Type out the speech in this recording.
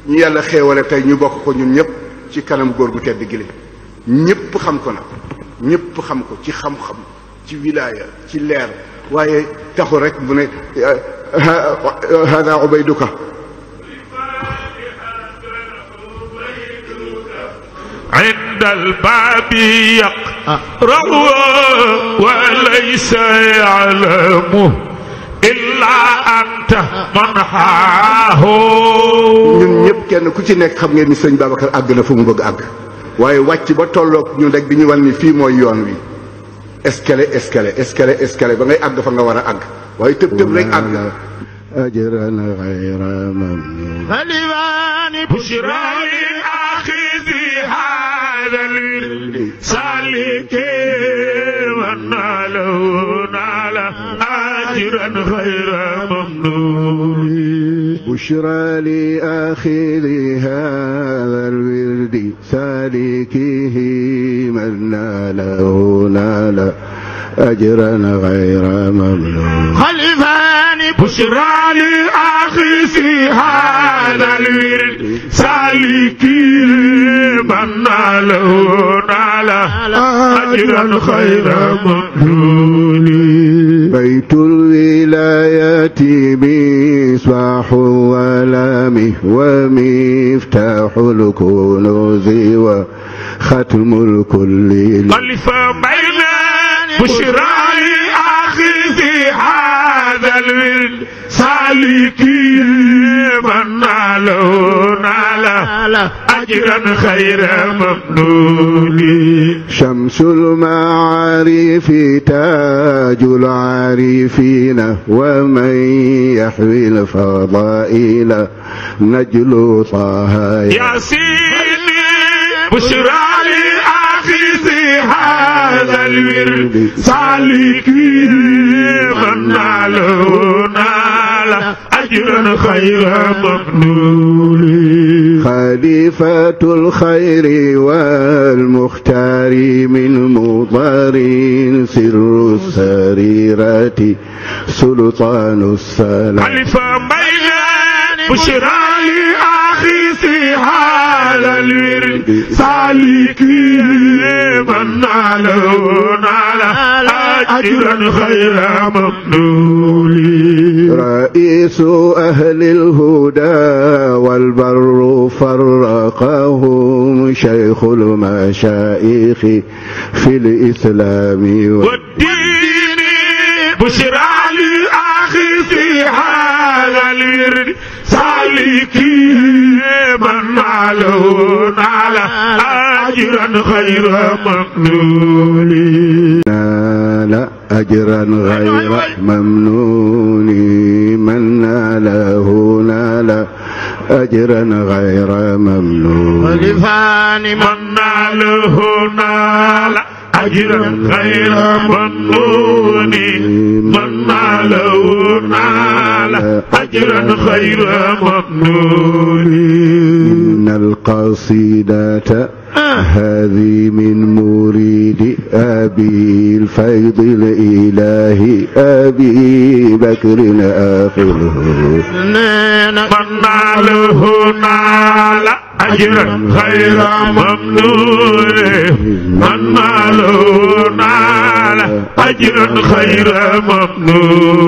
ñu yàlla xéewale tey ñu bokk ko ñun ñëpp ci kanam góor gu tedd gile ñëpp xam ko nag ñëpp xam ko ci xam-xam ci wilaaya ci leer waaye taxu rek mu ne hada ubayduka عند الباب يقرأ وليس يعلمه إلا أنت من حاه. ñun ñëpp kenn ku ci nekk xam ngeen ni sëñ Babacar àgg na fu mu bëgg àgg waaye wàcc ba tolloog ñun rek bi ñu wan ni fii mooy yoon wi escalier escalier escalier escalier ba ngay àgg fa nga war a àgg waaye tëb tëb rek àgg. ajran ghayra mamnun خليفان بشرى لآخذ هذا الورد سالك من ناله نال أجرا غير ممنون. بشرى لآخذ هذا الورد سالكه من ناله نال أجرا غير ممنون. خليفان بشرى لآخذ هذا الورد سالكه من ناله نال أجرا غير ممنون. بيت الولايات مصباح الظلام ومفتاح الكنوز وختم الكل. خليفة بين بشرى لآخذ هذا الورد سالكي من ناله نال أجرا خير ممنون. شمس المعارف تاج العارفين ومن يحوي الفضائل نجل طه. ياسيني بشرى لآخذ هذا الورد سالكي من ناله نال أجرا خير ممنون. خليفة الخير والمختار من مضار سر السريرة سلطان السلام. خليفة بين بشرى لآخذ هذا الورد سالكي من ناله نال أجرا خير ممنون. رئيس أهل الهدى والبر فرقهم شيخ المشايخ في الإسلام والدين. بشرى لآخذ هذا الورد سالكي من ناله نال أجرا خير ممنون. نال أجرا غير ممنون. من ناله نال أجرا غير ممنون. خليفان من ناله نال أجرا غير ممنون. من ناله نال أجرا غير ممنون. إن القصيدة هذه من مريد أبي الفيض الإلهي أبي بكر آخره. من ناله نال أجرا غير ممنون. من ناله نال أجرا غير ممنون.